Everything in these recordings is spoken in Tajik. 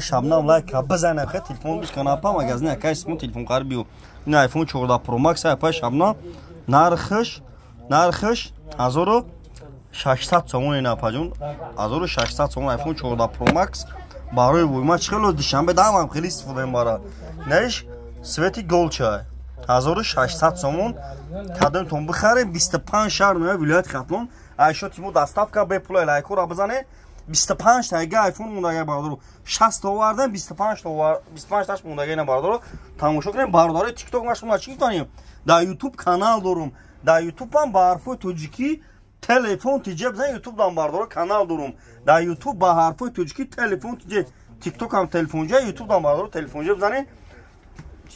Шабнам лайка бизанем, хе телефон бишкана, апа, магазин акай Сипон телефон қар биё. Ин iPhone 14 Pro Max, апа Шабнам, нархш 1600 сомон. Ин, апаҷон, 1600 сомон iPhone 14 Pro Max. Барои войма чӣ хело Душанбе дамам хеле истифода мебарад. Наиш свети голчай, 1600 сомон. Кадомтон бихарем, 25 шаҳр ноя вилояти Хатлон айшоти мо доставка бепула. Лайкора бизанед. 25 тайга айфон мондага, бародаро, 60 та овардем, 25 та, 25 таш мондага. Ина, бародаро, тамошо кунем. Бародарои Тикток, ма шумо чӣ гуфтанем? Дар Ютуб канал дорум, дар Ютубам ба ҳарфои тоҷикӣ «Телефон тиҷе» бизан. Ютуб дам, бародаро, канал дорум дар Ютуб ба ҳарфои тоҷикӣ «Телефон тиҷе». Тиктокам «Телефонҷа», Ютубам, бародаро, «Телефонҷа» бизанед.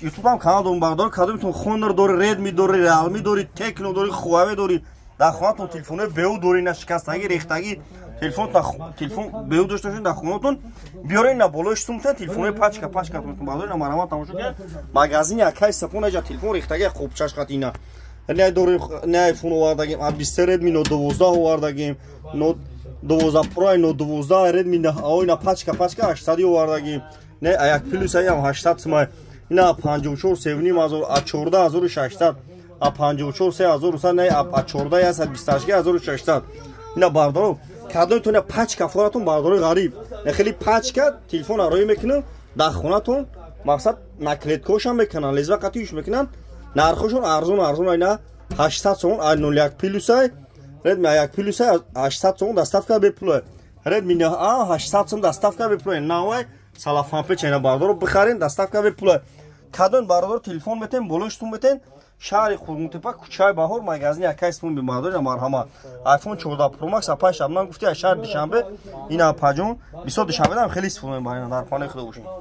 Ютубам канал дорум, бародаро. Кадомитон Хонор дори, Редми дори, Реалми дори, Текно дори, Хуаве дори, дар хонатон телефонои беу дори, на шикастагӣ, рехтагӣ, телефон, телефон беу дошта бошед дар хонатон, биёред, на болои сумтен телефонои пачка пачка бародаро. На, марҳамат, тамошо кунед магазини акай Сапон. Эҷа телефон рехтагӣ хубчаш қат ина не дори, не айфон овардагим, а 23 Редми Ноут 12 овардагим, Ноут 12 Про, Ноут 12 Редми оина пачка пачка 800 овардагим. Не як плюс аям 800 сумай. Ина 54 3500, а 14 600, а 54 3100, не а 14 128 1600. Ина, бардоро, кадомтон пачка форатон, бардори ғариб, не хеле пачка телефон ароӣ мекунам дар хонатон, мақсад наклейкошам мекунанд, лезва қатиюш мекунанд, нархошон арзон арзон. Айна 800 сомон, ай 01 плюсай, Редми 1 плюсай, 800 сомон, доставка бепула. Редми а 800 сомон, доставка бепула. Навай салафанпеч айна, бардоро, бихарен, доставка бепула. Кадом, бародор, телефон метен, болоштун метен, шаҳри Қурғонтепа, кӯчаи Баҳор, магазини акай Сипон бимардори. Марҳамат, iPhone 14 Pro Max, апай Шабнам гуфти, аз шаҳри Душанбе. Ина, апаҷон, бисёр Душанбедам хеле истифода мебарем. Дар хонаи худо бошем.